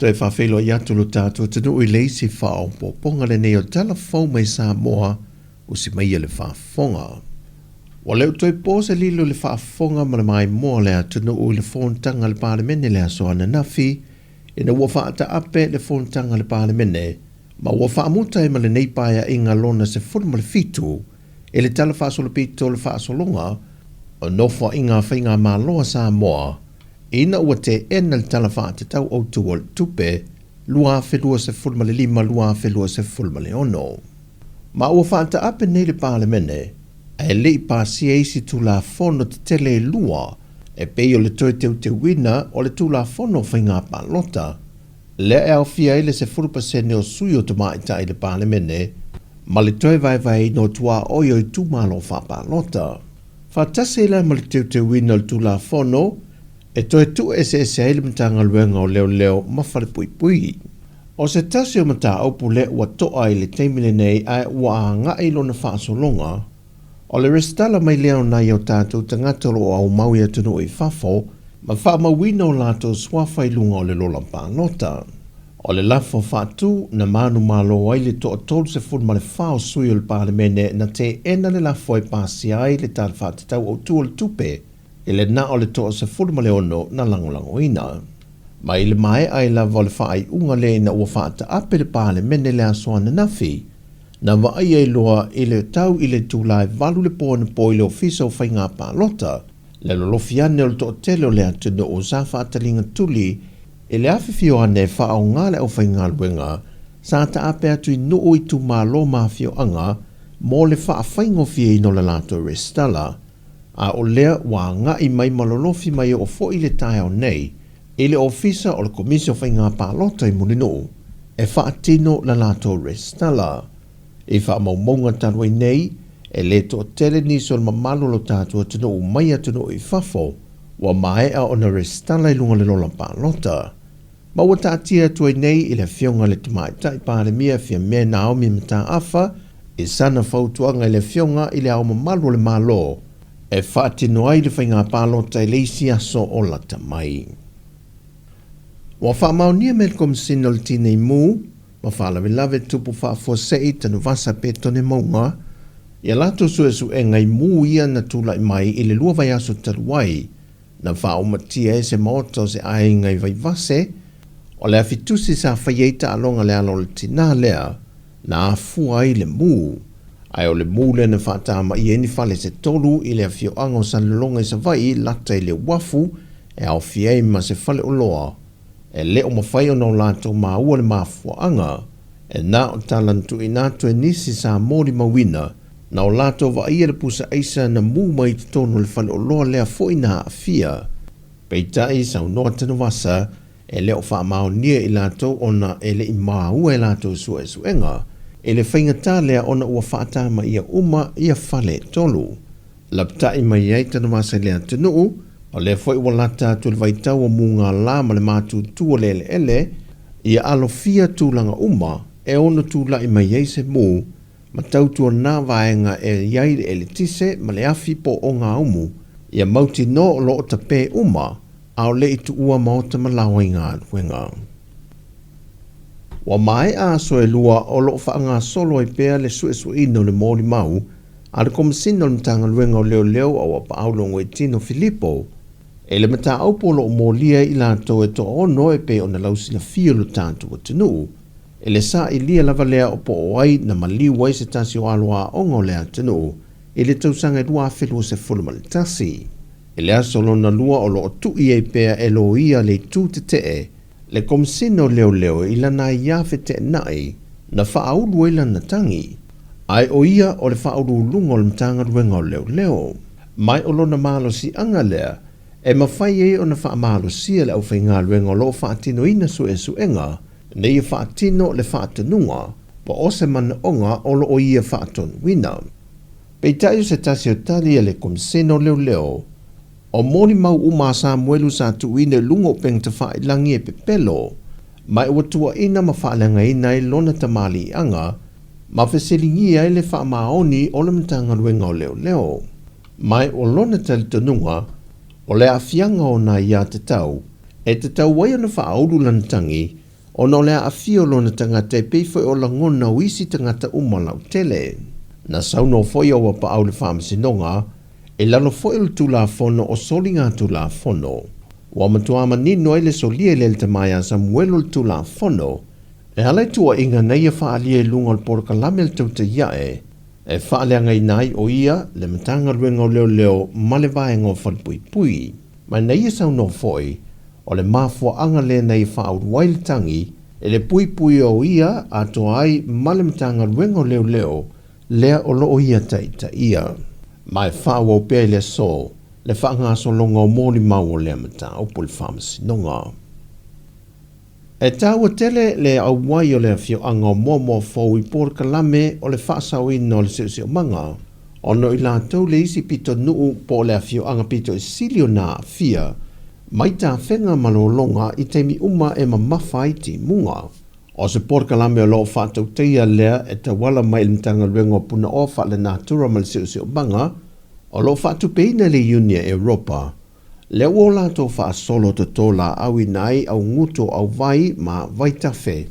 Toe faafeiloai atu lo tatou atunuu i le isi faaopoopoga lenei o Tala Fou mai Samoa, usi maia le faafofoga. Ua le o toe po se lilo i le faafofoga ma le maimoa o le atunuu i le fonotaga a le Palemene i le aso ananafi, ina ua faataape le fonotaga a le Palemene ma ua faamuta ai ma lenei Paeaiga lona 17 i le Tala Faasolopito o le Faasologa o Nofoaiga a Faigamalo a Samoa ina ua teena le Tala Faatatau Autu o le Tupe 2025/2026. Ma ua faataape nei le Palemene ae le i pasia isi Tulafono tetele e lua e pei o le toe teuteuina o le Tulafono o Faiga Palota, lea e aofia ai le 10% o sui o tamaitai i le Palemene ma le toe vaevaeina o tuaoi o itumalo faapalota. Faatasi ai la ma le teuteuina o le Tulafono e toe tuu eseese ai le Matagaluega o Leoleo ma Falepuipui. O se tasi o mataupu lea ua to'a i le taimi lenei ae ua agai lona faasologa, o le resitala mai lea o nai o tatou tagata o lo o aumau i atunuu i fafo ma faamauina o latou suafa i luga o le lola palota. O le lafo faatu na manumalo ai le toa 34 o sui o le Palemene na teena le lafo e pasia ai le Tala Faatatau Autu o le Tupe i le na o le toa 16 na lagolagoina. Ma i le maea ai lava o le faaiuga lea ina ua faataape le Palemene le aso ananafi, na vaai ai loa i le tau i le itula e 8 le po anapo i le Ofisa o Faiga Palota, le lolofi ane o le toatele o le atunuu sa faataliga tuli i le afifio ane e faaaoga le aufaigaluega sa taape atu i nuu, itumalo ma afioaga mo le faafaigofieina o le latou resitala, a o lea ua agai mai ma lolofi mai oo foi le taeao nei i le Ofisa o le Komisi o Faiga Palota i Mulinuu e faatino le latou resitala. I faamaumauga talu ai nei, e le toatele nisi o le mamalu o lo tatou atunuu mai atunuu i fafo ua maea ona resitala i luga o le lola palota. Ma ua taatia atu ai nei i le Afioga i le Tamaitai Palemia Fiamē Naomi Mataafa i sana fautuaga i le Afioga i Le Ao Mamalu o le Malo e faatino ai le faiga palota i le isi aso o lata mai. Ua faamaonia mai e le Komesina o le Tinei Mu ma Faalavelave Tupu Faafuasei Tanuvasa Petone Mauga i a latou suesuega i mu ia na tulai mai i le lua vaiaso talu ai na faaumatia ai se maota o se aiga i Vaivase. O le afitusi sa fai ai taaloga le alo o le tinā lea na afua ai le mu, ae o le mu lea na faatamaia ai ni fale se tolu i le afioaga o Salelologa i Savaii lata i le uafu e aofia ai ma se faleoloa. E le o mafai ona o latou maua le mafuaaga, e na o tala na tuuina atu e nisi sa molimauina na o latou vaaia le pusa aisa na mu mai i totonu o le faleoloa lea foi na aafia. Peitai, saunoa Tanuvasa, e le o faamaonia i latou ona e le i maua e latou suesuega i le faigata lea ona ua faatamaia uma ia fale e tolu. Lapatai mai ai Tanuvasa i le atunuu, o lea foi ua lata atu le vaitau o mugala ma le matutu o le eleele, ia alofia tulaga uma e ono tulai mai ai se mu ma tautuana vaega e i ai le eletise ma le afi po o gaumu, ia mautinoa o lo o tapē uma a o le i tuua maota ma laoa i galuega. Ua maea aso e lua o lo o faagasolo ai pea le suesueina o le molimau a le Komesina o le Matagaluega o Leoleo a Uapaau Logoitino Filipo i le mataupu o lo o molia ai i latou e toaono e pei ona lausilafia lo tatou atunuu i le sailia lava lea o po o ai na maliu ai se tasi o alo aoga o le atunuu i le tausaga e 2021. I le aso lona lua o lo o tui ai pea e loia le itu tetee le Komesina o Leoleo i lana aiā feteenai na faaulu ai lana tagi, ae o ia o le faauluuluga o le Matagaluega o Leoleo. Mai o lona malosiaga lea e mafai ai ona faamalosia le aufaigaluega o lo o faatinoina suesuega ina ia faatino le faatonuga po o se manaoga o lo o ia faatonuina. Peitai o se tasi o tali a le Komesina o Leoleo, o molimau uma a Samuelu sa tuuina i luga o upega tafailagi e pepelo, ma ua tuuaina ma faaleagaina ai lona tamaliiaga ma fesiligia ai le faamaoni o le Matagaluega o Leoleo. Ma o lona talitonuga, o le aafiaga o nai aiatatau e tatau ai ona faaulu lana tagi. ona o le aafia o lona tagata e pei foi o lagona o isi tagata uma lautele. Na saunoa foi Auapaau i le Faamasinoga i lalo foi o le Tulafono o Soligatulafono. Ua matua manino ai le solia e le tama ia Samuelu o le Tulafono e ala i tuuaiga na ia faaalia i luga o le polokalame a le Tautai Ae e faaleagaina ai o ia le Matagaluega o Leoleo ma le Vaega o Falepuipui. Ma na ia saunoa foi, o le mafuaaga lea na ia faaulu ai le tagi i le puipui o ia atoa ai ma le Matagaluega o Leoleo lea o lo o ia taitaia. Ma e faaauau pea i le aso le faagasologa o molimau o lea mataupu i le Faamasinoga. E taua tele le auai o le afioaga o Moamoa Fou i polokalame o le faasaoina o le siosiomaga, ona o i latou le isi pitonuu po o le afioaga pito i sili ona aafia mai tafega ma lologa i taimi uma e mamafa ai timuga. O se polokalame o lo o faatautaia lea e tauala mai i le Matagaluega o Punaoa Faalenatura ma le Siosiomaga, o lo o faatupeina e le Iuni a Europa, Lea ua o latou faasolo toto laauina ai auguto auvai ma vaitafe,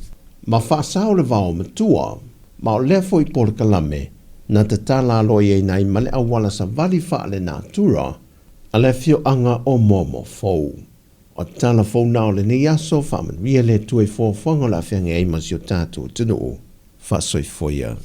ma faasao le vao matua, ma o lea foi polokalame na tatala aloaiaina ai ma le auala savali faalenatura a le afioaga o Moamoa Fou. O tala fou na o lenei aso, faamanuia le Atua i fuafuaga o le a feagai ai ma si o tatou atunuu. Faasoifua ia.